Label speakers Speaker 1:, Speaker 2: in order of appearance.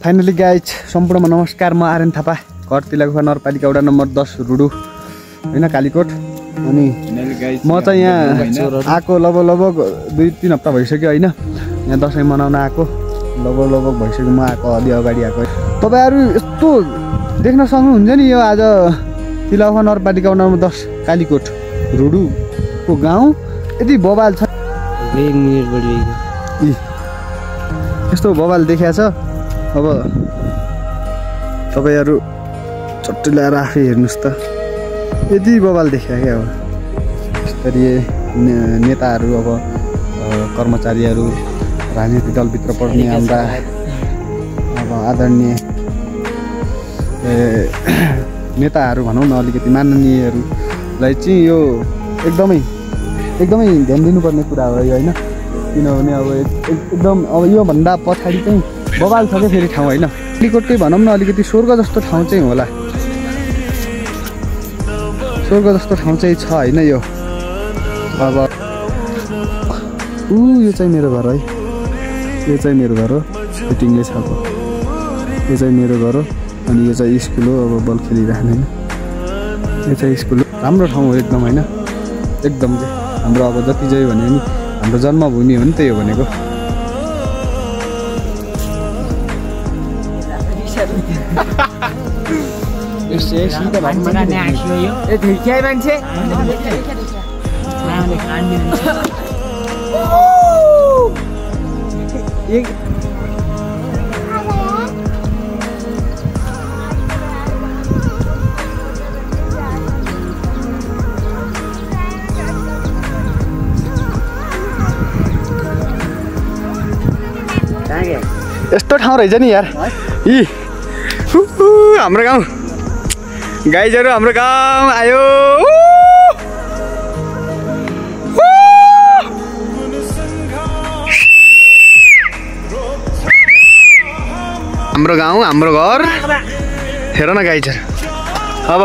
Speaker 1: Finally guys सम्पूर्णमा नमस्कार। म आर्यन थापा, घर तिलकफा नगरपालिका वडा नम्बर 10 रुडु होइन कालीकोट। अनि म चाहिँ यहाँ आएको लगभग 2-3 हप्ता भइसक्यो होइन। यहाँ दसैँ मनाउन आएको लगभग भइसक्यो। म आएको अलि अगाडि आएको। तपाईँहरू यस्तो देख्न सक्नुहुन्छ नि, यो आज तिलकफा नगरपालिका वडा नम्बर 10 कालीकोट रुडुको गाउँ यति बवाल छ।
Speaker 2: 1 मिनेट बढी
Speaker 1: यस्तो बवाल देखिया छ। अब तपाईँहरू चट्टै ल्याएर आफै हेर्नुहोस् त, यति बवाल देखिया क्या। अब स्तरीय नेताहरू, अब कर्मचारीहरू, राजनीतिक दलभित्र पढ्ने हाम्रा अब आदरणीय नेताहरू भनौँ न, अलिकति माननीयहरूलाई चाहिँ यो एकदमै ध्यान दिनुपर्ने कुरा हो होइन। किनभने अब एकदम अब योभन्दा पछाडि चाहिँ बवाल छ क्या फेरि ठाउँ होइन। कालीकोटकै भनौँ न, अलिकति स्वर्ग जस्तो ठाउँ चाहिँ होला। स्वर्ग जस्तो ठाउँ चाहिँ छ होइन यो। अब यो चाहिँ मेरो घर है, यो चाहिँ मेरो घर हो, फिटिङले छाएको। यो चाहिँ मेरो घर हो अनि यो चाहिँ स्कुल हो। अब बल खेलिराख्ने होइन, यो चाहिँ स्कुल हो। राम्रो ठाउँ हो एकदम होइन, एकदम चाहिँ हाम्रो अब जति चाहिँ भने नि हाम्रो जन्मभूमि हो नि, त्यही हो भनेको। यस्तो ठाउँ रहेछ नि यार। हाम्रो गाउँ गाइजहरू, हाम्रो गाउँ आयो। हाम्रो गाउँ, हाम्रो घर हेर न गाइजहरू। अब